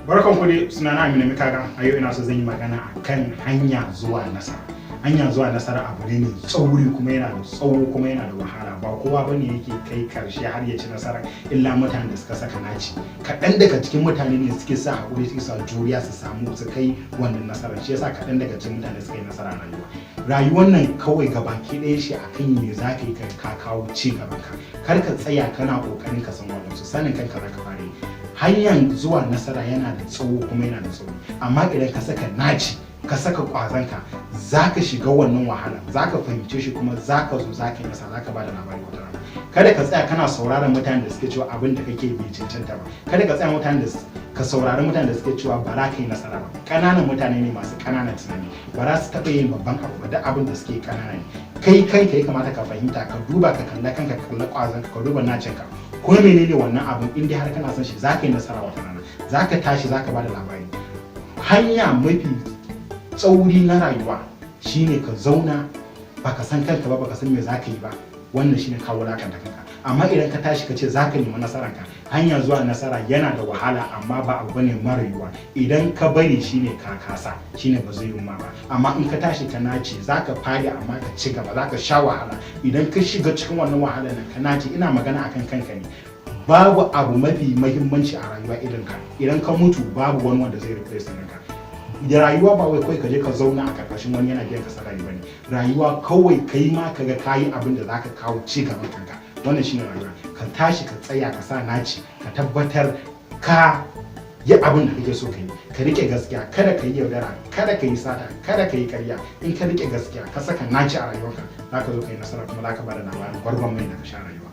Barkan ku dai, sunana Aminu Mikaga. A yau ina so zan yi magana akan hanya zuwa nasara. Hanya zuwa nasara abu ne mai tsauri, kuma yana da tsawo, kuma yana da wahala. Ba kowa bane yake kai karshe har ya ci nasara, illa mutanen da suka saka naci. Kaɗan daga cikin mutane ne suke sa haƙuri, suke sa juriya, su samu su kai wannan nasarar. Shi yasa kaɗan daga cikin mutane suka yi nasara a rayuwa. Rayuwar nan kawai gabaki ɗaya shi akan me za ka yi ka kawo ci gaban ka. Kar ka tsaya kana ƙoƙarin ka san waɗansu, sanin kanka za ka fara yi. Hanyar zuwa nasara yana da tsawo kuma yana da tsawo, amma idan ka saka naci, ka saka kwazanka, za ka shiga wannan wahala, za ka fahimce shi, kuma za ka zo za ka yi nasara, za ka ba da labari wata rana. Kada ka tsaya kana sauraron mutanen da suke cewa abin da kake bai cancanta ba. Kada ka tsaya mutanen da ka saurari mutanen da suke cewa ba za ka yi nasara ba. Ƙananan mutane ne masu ƙananan tunani, ba za su taɓa yin babban abu ba. Duk abin da suke ƙanana ne. Kai kanka ya kamata ka fahimta, ka duba, ka kalla kanka, ka kalla ƙwazonka, ka duba nacinka. Ko menene wannan abin, in dai har kana son shi, za ka yi nasara wata rana, za ka tashi, za ka ba da labari. Hanya mafi tsauri na rayuwa shine ka zauna baka san kanka ba, baka san me za ka yi ba. Wannan shine ka wulakanta kanka. Amma idan ka tashi ka ce za ka nemi nasararka, hanya zuwa nasara yana da wahala, amma ba abu bane mara yiwuwa. Idan ka bari, shine ka kasa, shine ba zai yi ma ba. Amma in ka tashi ka nace, za ka fadi amma ka ci gaba. Za ka sha wahala. Idan ka shiga cikin wannan wahala nan ka nace, ina magana akan kanka ne. Babu abu mafi mahimmanci a rayuwa irin ka. Idan ka mutu, babu wani wanda zai replace ɗinka. Da rayuwa ba wai kawai ka je ka zauna a karkashin wani yana biyan ka salary bane. Rayuwa kawai kai ma ka ga kayi abin da zaka kawo ci gaban kanka. Wannan shine rayuwa. Ka tashi, ka tsaya, ka sa naci, ka tabbatar ka yi abin da kake so ka yi. Ka rike gaskiya, kada ka yi yaudara, kada ka yi sata, kada ka yi karya. In ka rike gaskiya, ka saka naci a rayuwarka, zaka zo ka yi nasara, kuma zaka bada labarin gwargwadon mai da ka sha rayuwa.